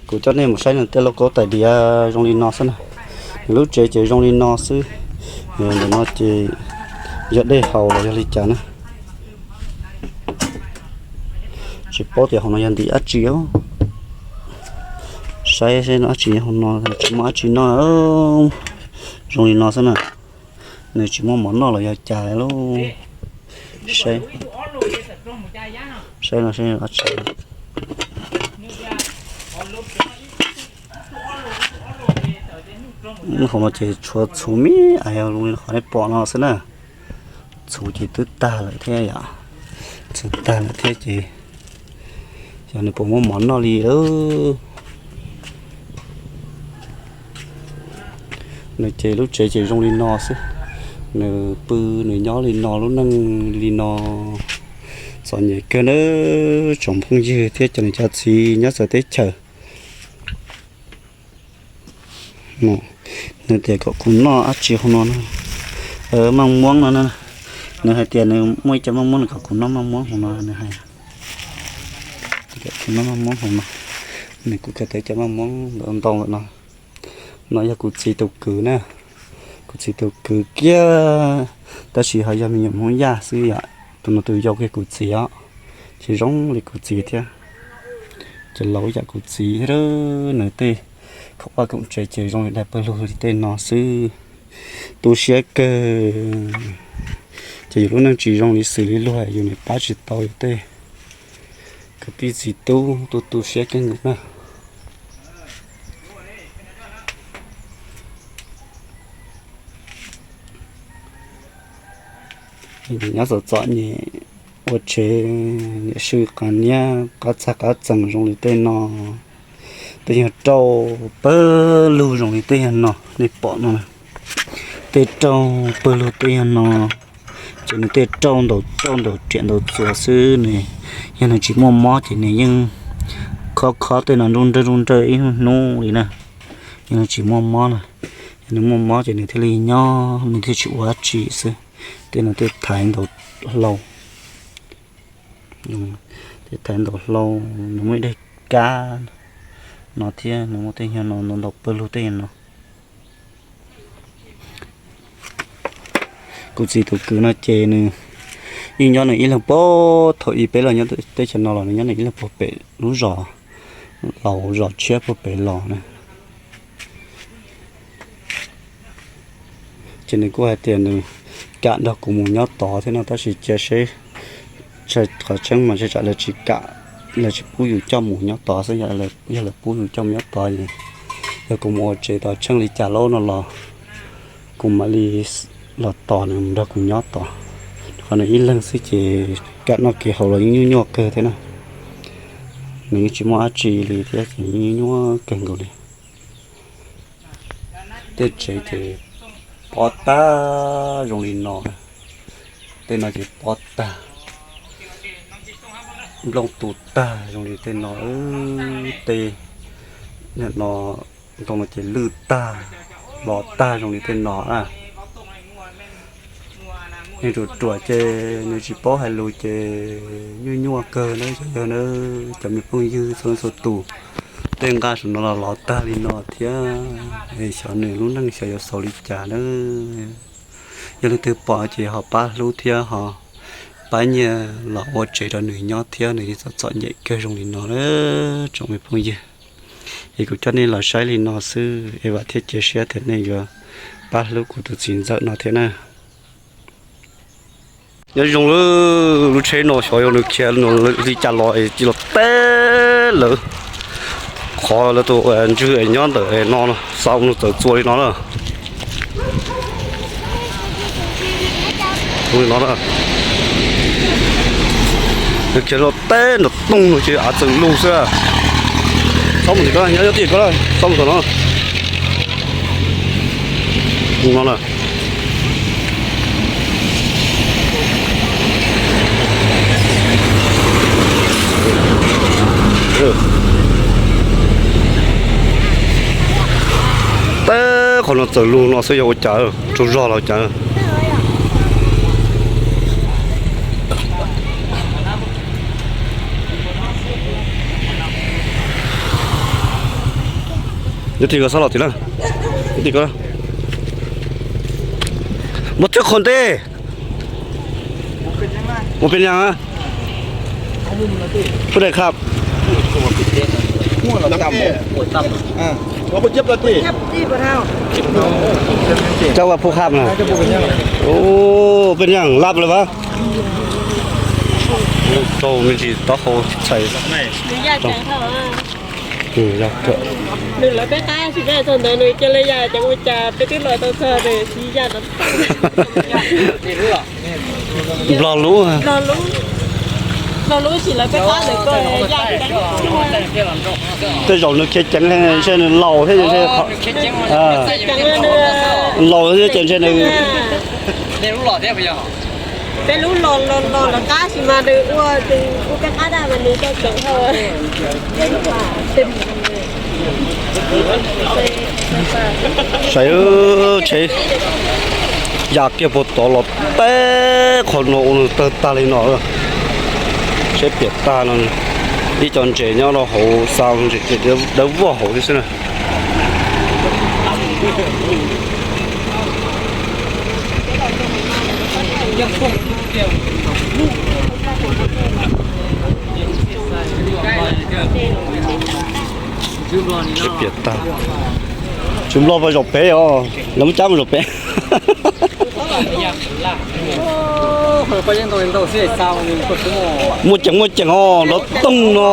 Kuv coj nej mus saib nws tej lauj kaub tais diav zoo li no xwb na. Nws lub tsev ces zoo li no xwb. Ntawm no ces yog dej haus los yog li cas na, tsis paub tias hauv no yog ntim dab tsi. Saib seb dab tsi nyob hauv no, tsis muaj dab tsi noj. Zoo li no xwb na. Nws tsis muaj mov noj los yog cas lauj. Saib, saib no, saib dab tsi. Hauv no ces tshuav txhuv me ais zoo li qhov nej pom no xwb na. Txhuv ces twb tag lawm thiab yom. Txhuv tag lawm thiab ces xyov nws puas muaj mov noj li lawm. Nws ces lub tsev ces zoo li no xwb. Nws pw nws nyob li no, lub neej li no, txom nyem kawg nawb tsoom phooj ywg thiab cov niam cov txiv nyob txawv teb chaws. Nws tias kom kuv noj dab tsi hauv no na, maj muab no na. Nws hais tias nws muaj ib co maj muab, nws kom kuv noj maj muab hauv no, nws hais kom kuv noj maj muab hauv no. Nws kuv khaws tau ib co maj muab ntau ntau lawm no. No yog kuv txiv tus kwv na, kuv txiv tus kwv kiag, tab sis ho yog me nyuam Hmoob Yaj xwb yom. Tus no tus yau kiag kuv txiv os, ces zoo li kuv txiv thiab. Ces laus yam kuv txiv thiab. Nws tej khoom vaj khoom tsev ces zoo li daim pawg lug li tej no xwb. Tu siab kawg. Ces yus lub neej tsis zoo li xws li luag, yus nim pab tsis tau yus tej kwv tij txiv tub, tu tu siab kawg nkaus na. Nyob txom txom nyem, ua tsev, niam swb qas niab qab txag qab txees zoo li tej no. Tej yog rauj pawg lug zoo li tej yog no nej pom no. Tej rauj pawg lug tej yog no, ces nws tej rauj ntaus rauj ntaus riam ntaus txuas xwb. Nws, yog nws tsis muaj mob ces nws yeej khob khob tej no nruj nrawj nruj nrawj ib hnub hnub li na. Yog nws tsis muaj mob na, yog nws muaj mob ces nws thiaj li nyob, nws thiaj tsis ua dab tsi xwb. Tej no tej thaiv ntaus hlau, tej thaiv ntaus hlau, nws muaj ib daim kab no thiab, nws muaj tej yog no ntaus pawg lug tej no. Kuv txiv tus kwv no ces nws yeej nyob nws ib leeg puag thaum ub peb los nyob teb chaws no los nws nyob nws ib leeg puag pem lub zos, laus zos tshiab puag pem los na. Ces nws kuj hais tias nws kam nrog kuv mus nyob tod thiab no, tab sis cia seb, qhov tseeb mas tsam lawv tsis kam, lawv tsis pub yus coj mus nyob tod xwb, yog lawv pub yus coj mus nyob tod es yog kuv mus ua tsev tod tsheej li cas lauj no los kuv mam li los tos nws mus nrog kuv nyob tod. Qhov nws ib leeg xwb ces kam noj kev haus los yeej nyuaj nyuaj kawg thiab na. Nws yeej tsis muaj dab tsi li thiab ces yeej nyuaj nyuaj kawg nkaus li. Tej tsev ces pob tag zoo li no, tej no ces pob tag, nplooj tu tag zoo li tej no, tej no, ntoo no ces lwj tag, los tag zoo li tej no na. Neeg ruam ruam ces nws tsis paub hais lus ces nyuaj nyuaj kawg na, yog na, cov me phooj ywg txhua leej txhua tus. Tej nqaj saum no los lov tag li no thiab, xyov nws lub neej xyov yuav xaus li cas na. Yog leej twg pom ces ho pab hlub thiab ho pab nyiaj los ua tsev rau nws nyob thiab, nws yeej txom txom nyem kawg zoo li no na tsoom me phooj ywg. Es kuv coj nej los saib li no xwb es vam thiab cia siab tias nej yuav pab hlub kuv tus txiv ntxawm no thiab na. Nyob zoo lub tsheb no xyov yog nws khiav li cas los es cia los teb lawv qhov lawv tus ntswg es nyob ntawm no, xa mus txawv txua li no na. Li no na, nws khiav los teb nram tooj no ces av txawm lug xwb. Txhob mus tim ko, nyob nyob tim ko, txhob mus tom no. No na. Teb qhov no txawm lug no xwb yog ua cas, tsaug zog los cas. Yog tim ko xab los tim na. Tim ko. Muaj twb qhov ntej. Ua pes yas. Phu dai khab. Cab ua phu khab na. Pes yas lab lawm vas. Rau me ntsis taub hau txhais. Nws lawv peb qab tsis peb txog ntawd nws cia li ya cov ua cas peb twb los tau txog nws tsis ya no. Nplog lub. Nplog lub tsis lawv peb qab ntawd ko ya. Tej zaum nws khiav ceev ntshe nws laus thiab ntshe, laus thiab ces ntshe nws, peb lub los los los qab sis mas nws ua tus ua peb qab daj mas nws tau ceev dhau. Saib tsheb ya kiag puag tod los teb qhov no ua nws tawg tag li no. Tsheb piam tag no, ib co ntses nyob rau hauv xa ntses ces dawb vog hauv thiab xwb na. Tsheb piam tag. Tswv Nplog pas zaum pem os, lawv muab cab mus zaum pem. Muaj ceem muaj ceem os, nrov toog no.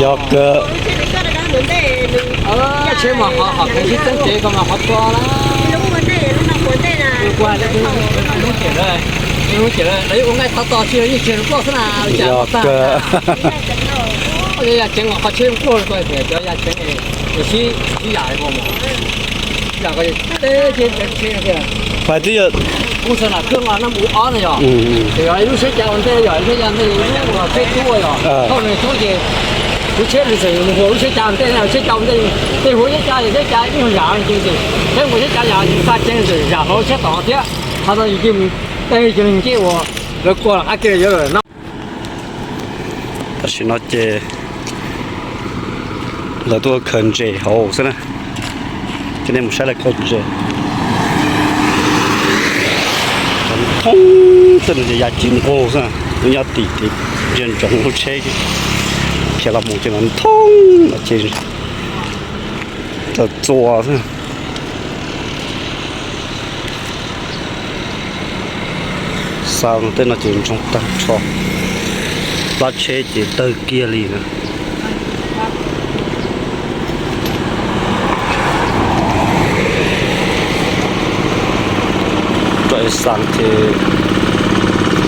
Yog kawg. Yog kawg. Hais twb yog, kuv xav lam khwb no nab mus ob na yog, yog ib lub siab cav ua ntej, yog ib lub siab cav ntej, ib lub ua tsheb tub yog, thauj nws tub ces kuv tsheb lwm xeem mus hauv lub siab cav ntej, siab cav ntej, tej hauv siab cav ces siab cav ib nyuag yam ces, peb mus siab cav yam xa ceev ntawm yam hauv siab tom thiab, qhov no yus cia mus tej ces nws ncej uas lawv kua los qab kiag yuav lawm no. Tam sim no ces lawv tuaj khaws ntses hauv xwb na. Ces nej mus saib lawv khaws ntses. Thoob tej no ces ya ci nqug xwb, nyob tim tim ntsia ntsoov lub tsheb khiav los mus ces mas thoob ces txawm txua xwb. Xa tej no ces ntsoog tag nrho, plab tsheb ces tawg kiag li na. Rau es xas ces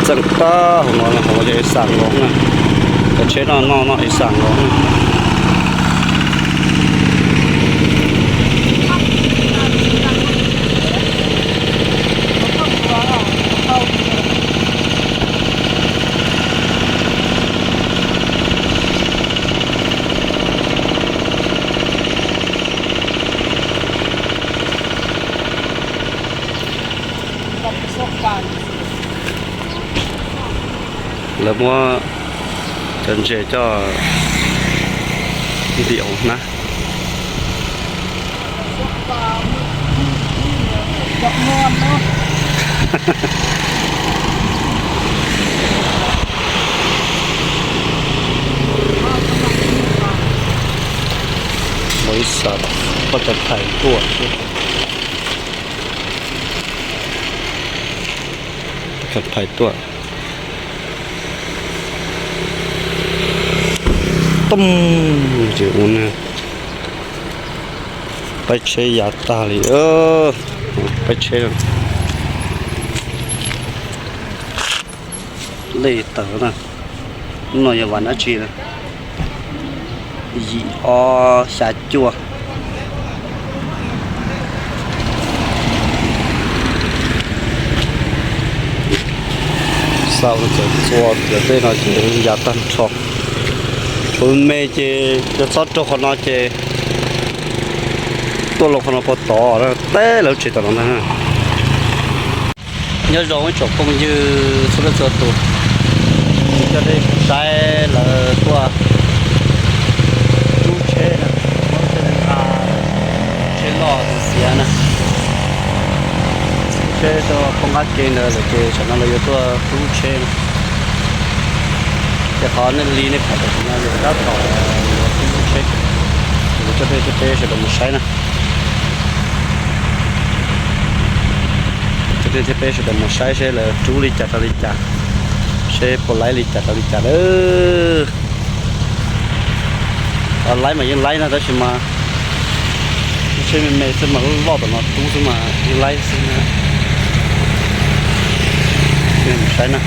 txeej tab hauv no, hauv no yog es xas nkaus na. Cov tsheb no noj noj es xas nkaus na. Lawv muab cov ntses coj ntim hauv hnab. Ua ib xas poj cov thais tuaj, cov thais tuaj. Tooj ces ua na, pab tsheb yav tag li, pab tsheb lej tawm na. Hnub no yog vas dab tsi na? Yim ob xya cuaj. Xa ua txawm txua tias tej no ces yav tag nrho. Tus me ces yog txhob raug qhov no ces tuaj los qhov no puag tod, teb lawv tsev tom no ntag. Nyob zoo ib tsoom phooj ywg txhua leej txhua tus, coj nej saib lawv tuaj Nqa ke ntawd lawm ces tam sim no lawv yuav tuaj rub tsheb no. Ces qhov nej li nej pom tam sim no yog tab tom yuav rub tsheb. Ces kuv coj nej thiab peb sawv daws mus saib na. Coj nej thiab peb sawv daws mus saib seb lawv rub li cas rau li cas, seb puas laib li cas rau li cas lawm. Laib mas yeej laib na tab sis mas lub tsheb me me xwb mas lub loj tom no rub xwb mas yeej laib xwb na. Saib na.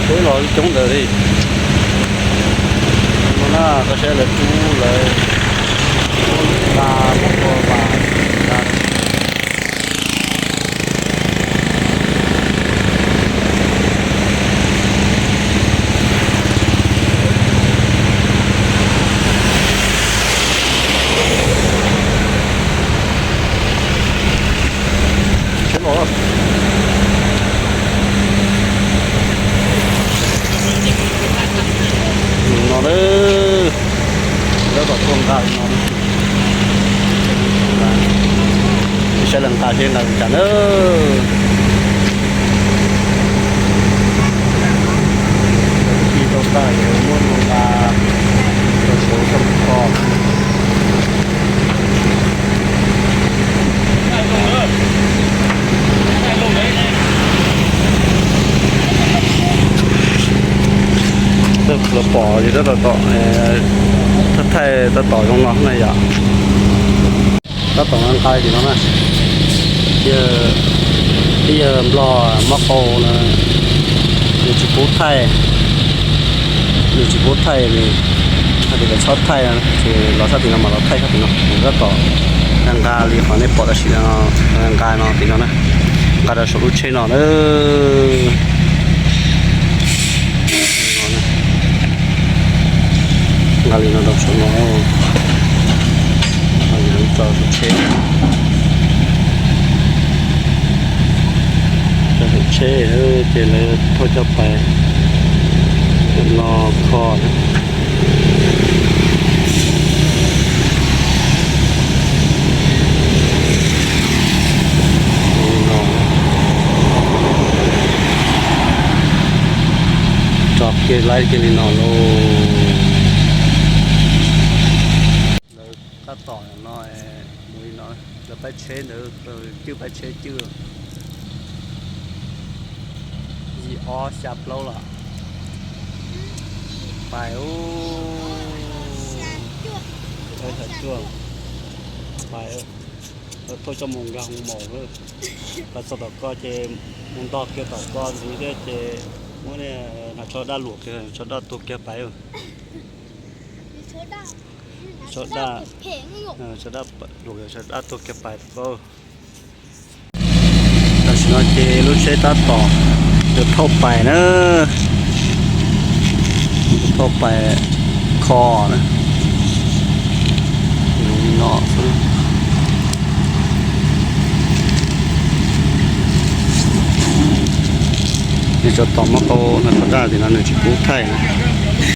Peb los coob ntawd li. No na, koj saib lawv rub lawv, rub nqa, muab kua vas nqa. No na, lawv kom tuaj nqa no. Saib lawv nqa seb nqa li cas na. Tij tau tag yuav muab no nqa rau saum txoj kho. Lawv pom ces tab tom, thaij tab tom zoo no na yom. Tab tom nqa nqa tim no na. Yog, yog Nplog mob qau na, nws tsis pub thaij, nws tsis pub thaij, hais tias kom txhob thaij, ces los sab tim no mas los thaij sab tim no. Nws tab tom nqa nqa li qhov nej pom tam sim no, nqa no tim no na, nqa rau saum lub tsheb no na. Nqa li no rau saum no, tso saum tsheb. Tso saum tsheb ces lawv thauj coj pais no kho. Tso kiag laib kiag li no lauj. Lawv tab tom no mus li no, lawv paib tsheb ntawd, cwj paib tsheb cwj. Yim ob xya plaub los. Pais, xya cuaj. Pais, thauj coj mus nkag hoo maum. Pais txog tom ko ces mus ntog kiag tom ko ntxiv thiab ces muab niag hnav tsho daj luam kiag, tsho daj tuag kiag pais. Tsho daj, tsho daj luam, tsho daj tuag kiag pais tom ko. Tam sim no ces lub tsheb tab tom yuav thauj pais na, yuav thauj pais kho na. Zoo li no xwb. Nws tso tom mob qau no, tom daj tim no nws tsis pub thaij na.